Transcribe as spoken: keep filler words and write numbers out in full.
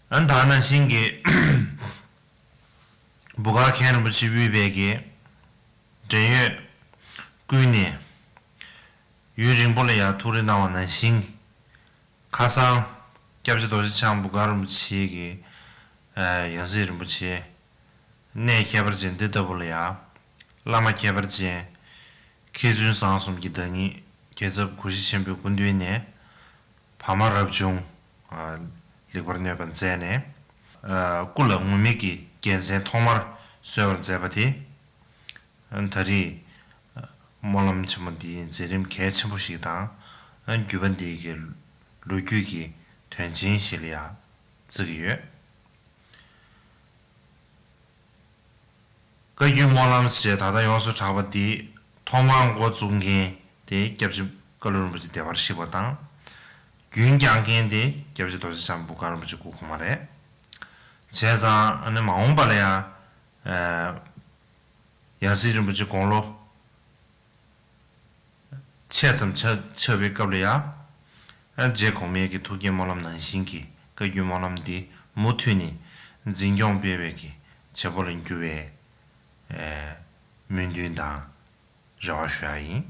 ཨ་ནི་ད་ནང་བཞིན་གྱི་བུ་གར་མཁན་རིན་པོ་ཆེ་དབུས་པའི་གི་འབྲེལ་ཡོད་ཀུན་ནས་ཡུན་རིང་པོ་ལ་ཡང་ཐུགས་རེ་གནང་བ་ནང་བཞིན། ཁ་སང་སྐྱབས་རྗེ་རྡོ་རྗེ་འཆང་བུ་གར་རིན་པོ་ཆེ་གི་ཡང་སྲིད་རིན་པོ་ཆེ་གནས་ཁྱད་པར་ཅན་འདི་ལྟ་བུ་ལ་ཡང་བླ་མ་ཁྱད་པར་ཅན་མཁས་བཙུན་བཟང་གསུམ་གྱི་བདག་ཉིད་རྒྱལ་ཚབ་གུ་ཤྲི་ཆེན་པོའི་སྐུ་མདུན་ནས་བར་མ་རབ་བྱུང་ལེགས་པར་གནས་པ་མཛད་ནས། སྐུ་ལ་ངུར་སྨྲིག་གི་རྒྱལ་མཚན་ཐོག་མར་གསོལ་བར་མཛད་པ་དེ། ད་རེས་སྨོན་ལམ་ཆེན་མོ་འདིའི་མཛད་རིམ་གལ་ཆེན་པོ་ཞིག་དང་། བརྒྱུད་པ་འདི་གི་ལོ་རྒྱུས་ཀྱི་དོན་ཆེན་ཞིག་ལ་ཡང་བརྩི་གི་ཡོད། བཀའ་བརྒྱུད་སྨོན་ལམ་ཞེས་ད་ལྟ་ཡོངས་སུ་གྲགས་པ་འདི་ཐོག་མར་འགོ་བཙུགས་མཁན་དེ་སྐྱབས་རྗེ་བཀའ་བློན་རིན་པོ་ཆེ་བདེ་བར་གཤེགས་པ་དང་། རྒྱུན་བསྐྱངས་མཁན་དེ་སྐྱབས་རྗེ་རྡོ་རྗེ་འཆང་བུ་གར་རིན་པོ་ཆེ་སྐུ་གོང་མ་རེད། བྱས་ཙང་ཨ་ནི་མ་འོངས་པ་ལ་ཡང་ཡང་སྲིད་རིན་པོ་ཆེ་དགུང་ལོ་ཆེ་ཙམ་ཆགས་ཆགས་པའི་སྐབས་ལ་ཡང་། རྗེ་གོང་མའི་གི་ཐུགས་བསྐྱེད་སྨོན་ལམ་ནང་བཞིན་གྱི་བཀའ་བརྒྱུད་སྨོན་ལམ་འདི་མུ་མཐུད་ནས་འཛིན་སྐྱོང་སྤེལ་བའི་གི་བྱེད་པོ་ལ་འགྱུར་བའི་སྨོན་འདུན་དང་རེ་བ་ཞུ་ཡ་ཡིན།